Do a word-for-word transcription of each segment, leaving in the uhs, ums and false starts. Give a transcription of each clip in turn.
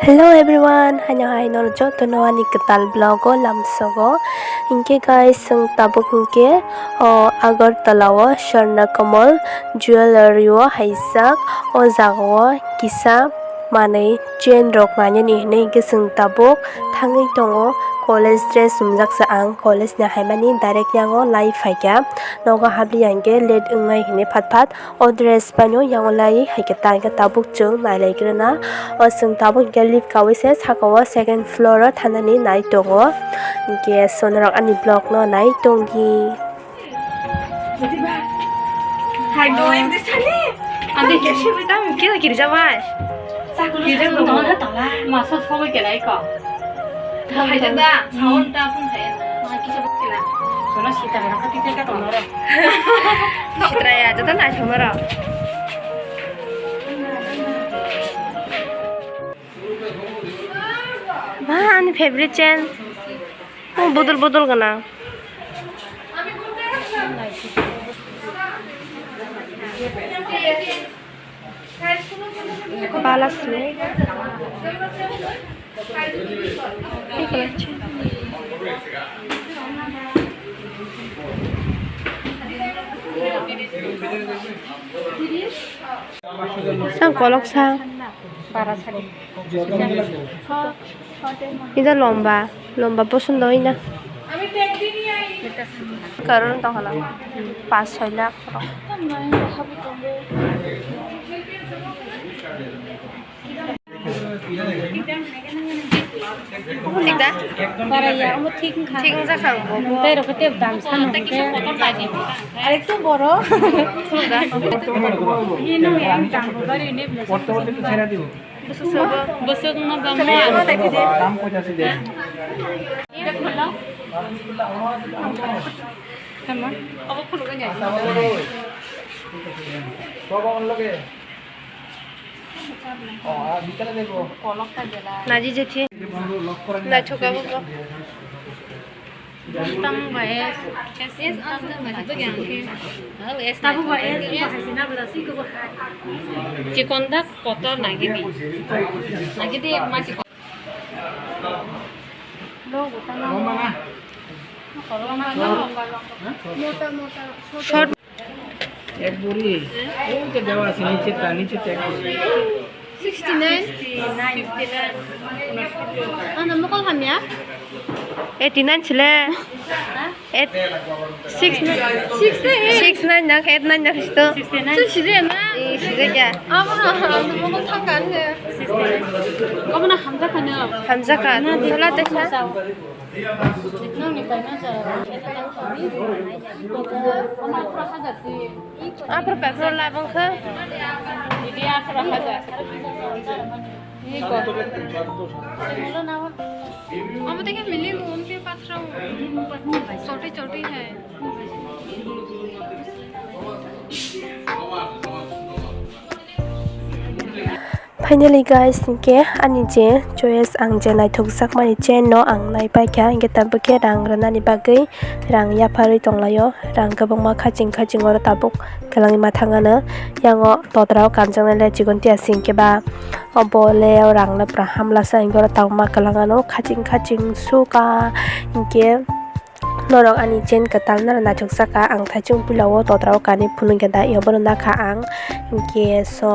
Hello everyone, haino hai nono jotono ani kwtal vlog o lamsogo. Hinkhe guys, chwng tabuk hinkhe o Agartala o Swarna Kamal Jewellery o haijak. O jaga o kisa manwi chain rok nainani hinwi hinkhe chwng tabuk thangwi tongo. College dress chumjak sa ang, college ni haimani direct yango lai phaikha. Nogo habliya hinkhe late wngnai hinwi phat phat. O dress phano yango lai hai khe ta hinkhe tabuk chwng nai lai khe rwna. O chwng tabuk hinkhe lift kaui se saka o second floor o thanani nai tongo. Hinkhe so norok ani vlog no nai tong di. Hai doi, ande sani. Ande kiri jabai. Kiri jabai. Masa sobai khe nai ko. Hai da, sound ta phone khai. Ma kisa bukina. Sono sita mana kati teka tonoro. Sitra ya, joto nai tonoro. Ma, ani favorite chain. Oh, bodol bodol gana. Bala sini. Sang kolok sa. Ida lomba, lomba posundo ina. Karon tong hala. Pas soi lakh rok. Thik da? Bara ya, omo thik wngkha. Thik wngkha kha ang bo. Tei rok tei dam sano hwnkhe. Arekto boro. Thik da? Ini nung yang tang bo bari ini belai. Bwswk no bangma. Naji jethi. Naithok abo bo. Tamo ba S. Tamo ba S. Chikon dak kotor nagidi. Nagidi ma chikon. Short. এক বুড়ি, ওই যে দেওয়া আছে নিচেরটা, নিচেরটা এক বুড়ি। Sixty nine. Ano mokol hamya? Eighty nine chile. Eight, six nine. Six nine. Six nine nak, eight nine nak sto. Sixty nine. Sixty nine. Eh, sixty nine. Amo na, ano mokol thangkan he. Sixty nine. Kamu na hamjak kan ya? Hamjak kan. Thala tesa. Nang ni kaina ja. Apro petrol labang kha. Ini apro hajar. Ini ko. Amo teke mili mon pe patra. Choti choti hai. Finally guys, hinkhe ani je choice, ang je naithokjakmani chain no ang naipaikha, hinkhe tabuk khe rang rwnani bagwi rang yapharwi tonglaio, rang kwbangma khaching khaching oro tabuk kwlangwi ma thangano, yango totra o kanjaknai le chikon tiya se hinkhe ba obo le o rang le pura hamlasa, hinkhe oro tabuk ma kwlangano khaching khaching suka hinkhe. Norok ani chain kwtal no naithok saka, ang thaichung pila o totra o kanwi phunukya da, ebono nakha ang. Hinkhe so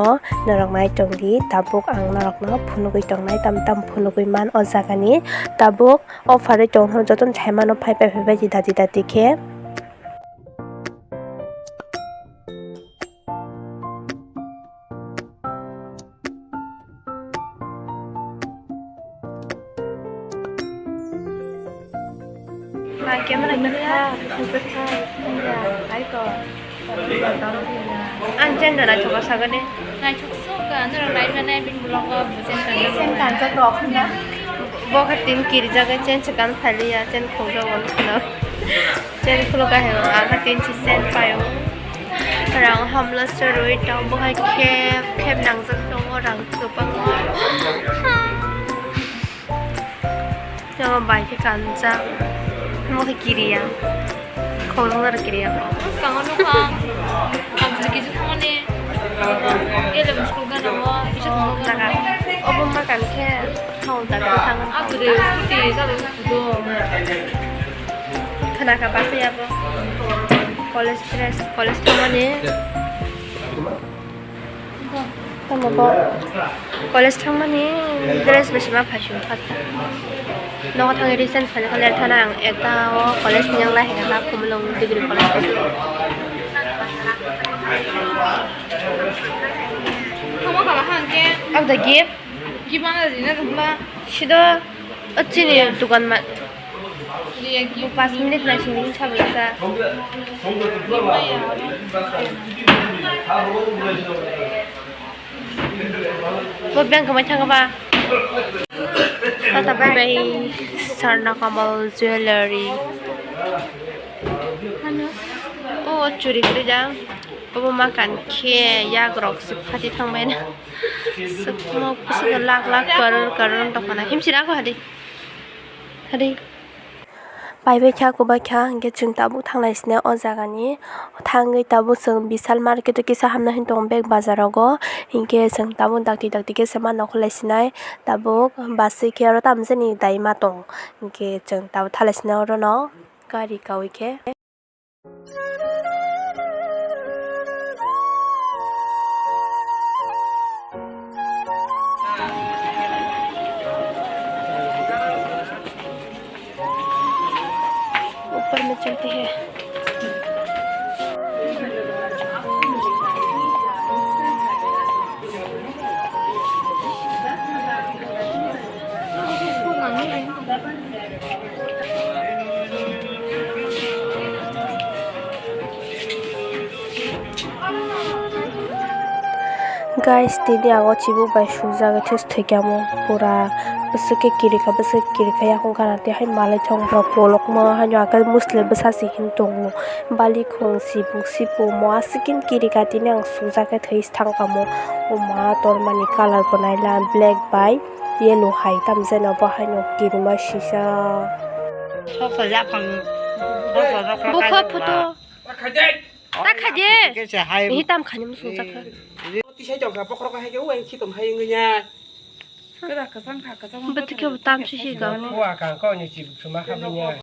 norok nai tong di, tabuk ang norok no phunugwi tongnai, tam tam phunugwi man o jaga ni. Tabuk o pharwi tong jotono thaimano phai phai phai bai di dati dati khe. Ang chain da naithok o sagani. Naithok sok ka, norok nai mane bini vlog o bo chain kanjak. Chain kanjak rok na. Bo khe tin kirijak, chain se kan phaliya, chain khongjak bo no. Chain khuluk ka heo, ang khe tin se chain paio. Rang hamla se rwi tong, bo hai khep khep nangjak tongo, rang kwbangma. Tamo bai khe kanjak, omo khe kiriya, khoroknwi kiriya. Swkango nukha ang, ang kisa kisa thangmani, ele muskul gana o, kisa thangmani. Obo ma kan khe. Khna kha bus ya bo. College dress, college thangmani. Tamo bo college thangmani dress bai sima phai sung kha. Nogo thangwi rechange khaina kha ler thana ang ekta o college ni yang lai hai kha Khumulwng degree college. Tamo kha ba hang ke? Ang da gift. Gift ano rina rwma. Sido o chini dukan ma. Pas minute na sini sabai sa. Bo bank kamai thang ba. Tata bye bye. Sarna Kamal Jewelry. O churi kwrwi jang. Obo ma kan khe yak rok se phati thang bai na. Sukno kusugo lak lak karor karor tongkha na. Himsira ko hadi. Hadi. Pai bai kha, kubai kha, hingke chwng tabuk thanglai sini o jaga ni. Thangwi tabuk chwng Vishal market o kisa hamna hin tongo bag bazar rogo. Hingke chwng tabuk dakti dakti khe se ma nokhorlai sinai. Tabuk bus khe aro tamo jani dai ma tong. Hingke chwng tabuk thanglai sini oro no gari kaui khe. ऊपर में चलते हैं। Guys, tini ang o chibuk bai sujak khe thwi kha mo pura bwswk khe kirikha, bwswk kirikha yakung gana tei hai malai thong rok kolokma haino ake musle bwsa se hin tongo balikhong sibuk sipu mo aswk khe kirikha tini ang sujak khe thwi thang kha mo o ma tormani colour bo naila black bai. Yellow hai tamjani bo haino kirima sijak. Soksa yaphang, soksa rok Bukha rok photo. Ta khaide. Ta khaide. Kesa hai. Ni tam khani musung chakha. Tisai tongkha bokhorok hai ke uai khitom hai wngya. Kera kasang kha kasang. Bwtwi khe tam sisi ga. Wa kang ko ni chibuk suma kha binya.